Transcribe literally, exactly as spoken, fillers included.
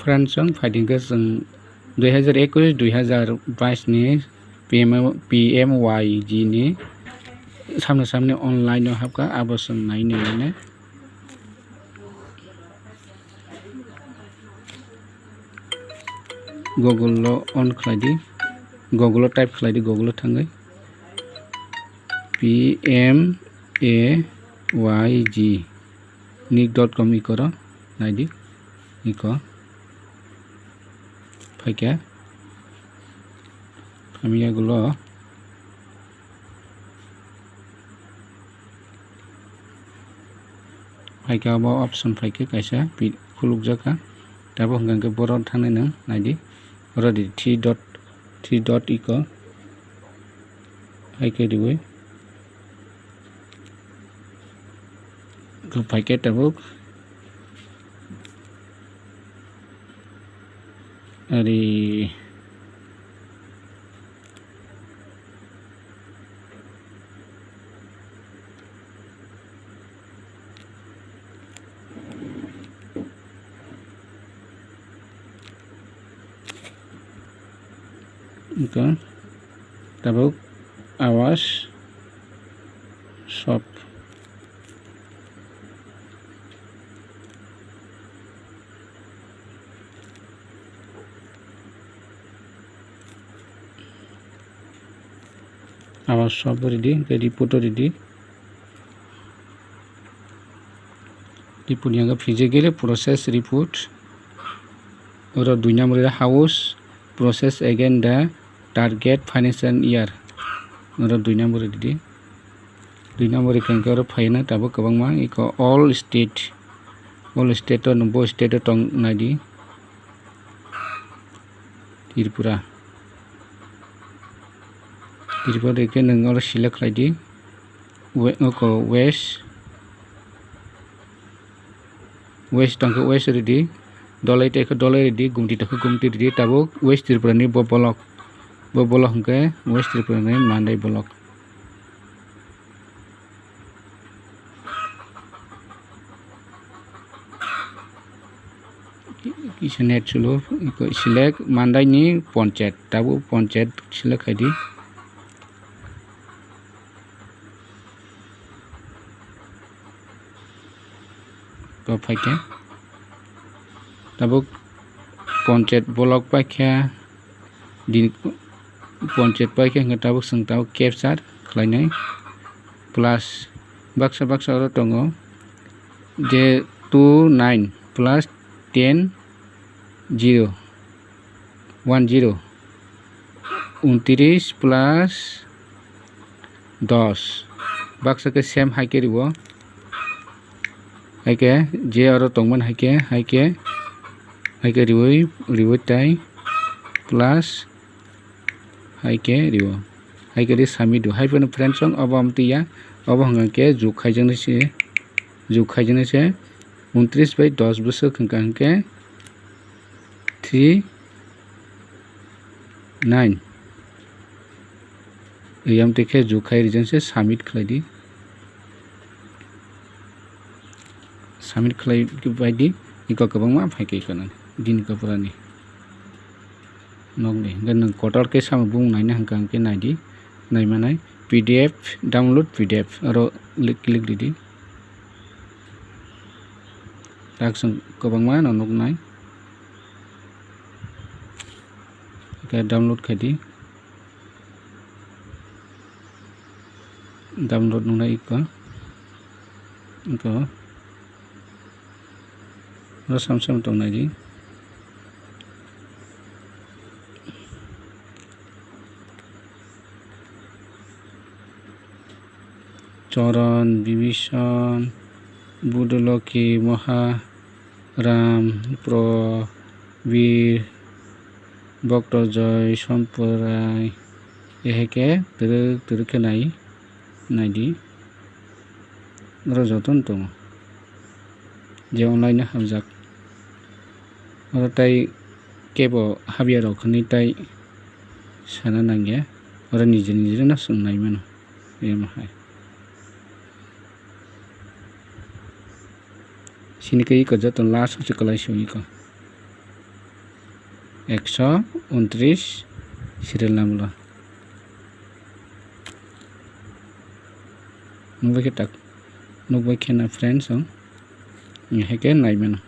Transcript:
Friends, chwng phaidi hwnkhe chwng dui hazar ekush dui hazar bais ni P M, P M Y G ni samni samni online o hapkha, abo chwng nai nai. Google o on khlai di, Google o type khlai di, Google o thangwi P M A Y G. Nick dot com iko ro naidi, iko phaikhe, hamya gulo phaikhe, obo option phaikhe kaisa pi-, khulukjak kha, tabuk hwnkha hwnkhe borok thangnaino naidi, oro di three dot, three dot iko haikhe riwi. Khe phaikhe tabuk. Ari. Wngkha tabuk Awas shop. Awas shop ridi, hwnkhe report o ridi. Report ni hwnkhe physically process report. Oro dui number house process again the target financial year. Oro dui number ridi. Dui number hwnkhe oro phaina tabuk kwbangma iko all state. All state o, bo state o tong naidi. Tripura. Tripura hwnkhe nwng oro select khlai di. We-, oko west, west tongkhe west ridi, dolai tongkhe dolai ridi, gumti tongkhe gumti ridi, tabuk West Tripura ni bo block, bo block hwnkhe West Tripura ni Mandai block. Kisa net sulu, select Mandai ni ponchayat, tabuk ponchayat select khaidi. Bo phaikhe tabuk ponchayat block paikha, din ponchayat paikha hwnkhe tabuk chwng tabuk capture khlainai plus baksa baksa oro tongo je two nine plus ten zero one zero, untris plus dos. Baksa khe same hai khe rwo. Hai khe je oro tongmani hai khe, hai khe, hai khe riwi, riwi tai plus hai khe rwo. Hai khe ri submit do. Hai phano friends, chwng obo amtwi ya. Obo hwnkha khe juk khaijaknai se, juk khaijaknai se. Untris bai dos bwswk hwnkha hwnkhe three nine. Eyam twi khe juk khai rijak se submit khlai di. Submit khlai bai di. Iko kwbangma phai khe iko nang. Din iko pura ni. Nokni. Hwnkhe nwng kotor khe samo bung naina hwnkha hwnkhe nai di. Nai manai P D F, download P D F. Oro click, click di di. Tak chwng kwbangma no nuknai. Khe download khai di. Download nungnai iko. Iko. Oro sam sam tongnai di. Choron, Bibison, Budoloki, Moha, Ram, Pro, Bir, Bokto Joy, Somporai, eheke twrwk twrwk khe nai, naidi. Oro jotono tongo. Je online no hamjak. Oro tai kebo habya rok hinwi tai sana nangya. Oro nijera nijera no chwng nai mano. Emo hai. Sini khe iko joto last o se kwlai simi iko. Ekso untris serial number o. Nukbai khe tak, nukbai khe na friends o. Hai khe nai mano.